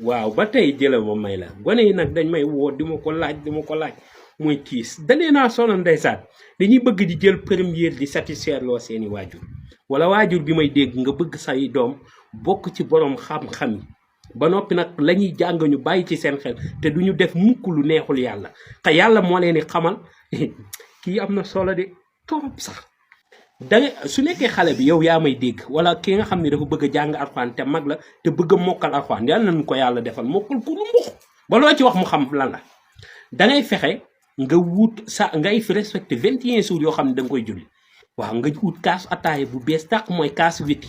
waaw ba tey jëla ma may la gone yi nag dañ may woo di ma ko laaj mooy kiis dalee naa sonal ndeysaan dañuy bëgg di jël première di satisfaire loo seeni waajur wala waajur bi may dégg nga bëgg say doom bokk ci borom xam-xam yi ba noppi nag la ñuy jàng ñu bàyyi ci seen xel te du ñu def mukk lu neexul yàlla te yàlla moo leen di xamal kii am na solo de torop sax danga su nekkee xale bi yow yaa may dégg wala ki nga xam ne dafa bëgg a jàng alxuraan te mag la te bëgg a mokkal alxuraan yàlla nañu ko yàlla defal mokkal ku rumbux ba loo ci wax mu xam lan la dangay fexe nga wut sa ngay fi respecté 21 jours yoo xam ne da nga koy julli waaw nga wut kaasu ataaya bu bees tàq mooy kaasu witi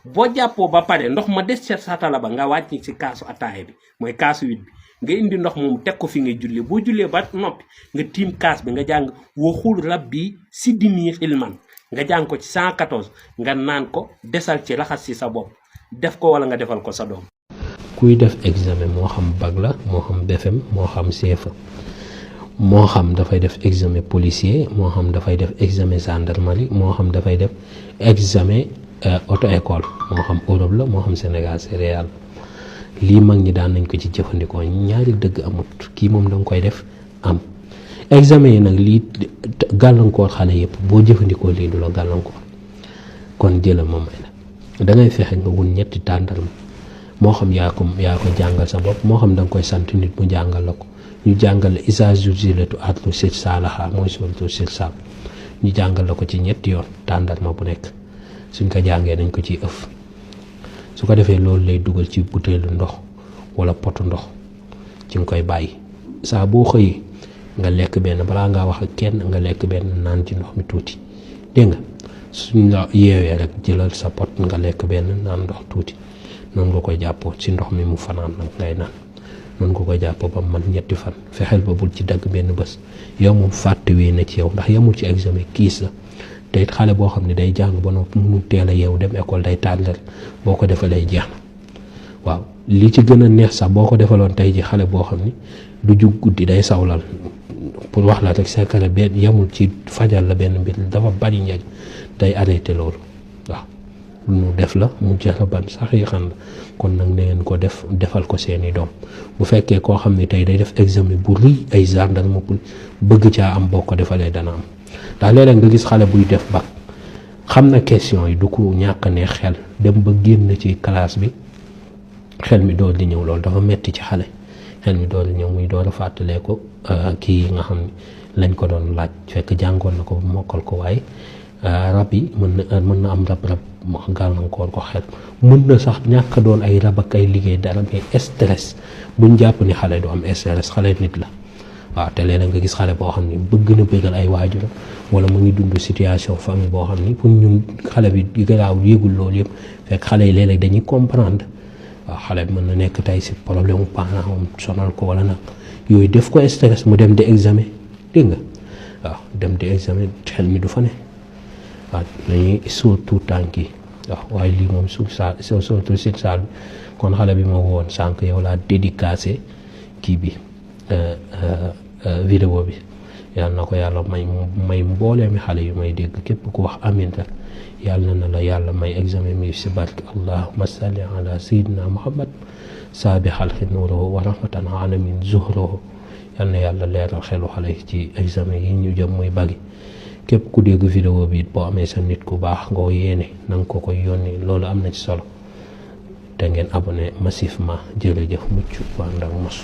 boo jàppoo ba pare ndox ma des ca satala ba nga wàcc ci kaasu ataaya bi mooy kaasu wit bi nga indi ndox moom teg ko fi ngay julli boo jullee ba noppi nga tiim kaas bi nga jàng waxul rabbi sidini ilman nga jàng ko ci 114 nga naan ko desal ci raxas ci sa bopp def ko wala nga defal ko sa doom. kuy def examen moo xam bac la moo xam BFEM moo xam CFEE moo xam dafay def examen policier moo xam dafay def examen gendarmerie moo xam dafay def examen auto école moo xam Europe la moo xam Sénégal c'est réel lii mag ñi daan nañ ko ci jëfandikoo ñaari dëgg amut kii moom da nga koy def am examen yi nag lii gàllankoor xale yëpp boo jëfandikoo lii du la gàllankoor kon jëla ma may la dangay fexe nga wun ñetti tàndarma moo xam yaa ko jàngal sa bopp moo xam da nga koy sant nit mu jàngal la ko ñu jàngal la isa zulzilatu atlu silsalaha mooy suratu silsal ñu jàngal la ko ci ñetti yoon tàndarma bu nekk suñ ko jàngee dañ ko ciy ëf su ko defee loolu lay dugal ci butéelu ndox wala potu ndox ci nga koy bàyyi saa boo xëyee nga lekk benn balaa ngaa wax ak kenn nga lekk benn naan ci ndox mi tuuti dégg nga suñ la yeewee rek jëlal sa pot nga lekk benn naan ndox tuuti noonu nga koy jàppoo ci ndox mi mu fanaan nag ngay naan noonu nga koy jàppoo ba man ñetti fan fexeel ba bul ci dagg benn bés yow moom fàtte wee na ci yow ndax yemul ci examen kiis la te it xale boo xam ne day jàng ba noppi mu teel a yeewu dem école day tàllal boo ko defalee jeex na waaw li ci gën a neex sax boo ko defaloon tey ji xale boo xam ni du jug guddi day sawlal pour wax la rek secret benn yemul ci fajal la benn mbir dafa bari njëriñ day arrêté loolu waaw lu def la mu jeex la ban sax yi xam la kon nag na ngeen ko defal ko seeni doom bu fekkee koo xam ne tey day def examen bu rëy ay gendarme pour bëgg caa am boo ko defalee dana am ndax léeg-léeg nga gis xale buy def bac xam na question yi du ko ñàkk neex xel dem ba génn ci classe bi xel mi dool di ñëw loolu dafa metti ci xale xel mi dool di ñëw muy door a fàttalee ko kii yi nga xam ne lañ ko doon laaj fekk jàngoon na ko ba mokkal ko waaye rab yi mën na am rab gàllankoor ko xel mën na sax ñàkk doon ay rab ak ay liggéey dara mais stress buñ jàpp ni xale du am stress xale nit la waaw te léeg-léeg nga gis xale boo xam ni bëgg na bëggal ay waajuram wala mu ngi dund situation famille boo xam ni pour ñun xale bi garaaw yéegul loolu yëpp fekk xale yi léeg-léeg dañuy comprendre waaw xale bi mën na nekk tey si problème mu parent am sonal ko wala nag yooyu def ko stress mu dem di examen dégg nga waaw dem di examen xel mi du fa ne waaw dañuy surtout tànk yi waaw waaye lii moom surtout si saal bi kon xale bi ma woon sànq yow laa dédicacé kii bi vidéo bi yàlla na ko yàlla may mboolee mi xale yu may dégg képp ku wax amin rek yàlla na la yàlla may examen mi si barke allahumma salli ala sayyidina muhammad saabi xalqi nuuruhu wa rahmatan alamin zuhruhu yàlla na yàlla leeral xelu xale yi ci examen yi ñu jëm muy bagi képp ku dégg vidéo bi boo amee sa nit ku baax nga yéene na nga ko koy yónni loolu am na ci solo te ngeen abonné massivement jërëjëf mucc waa ndax mos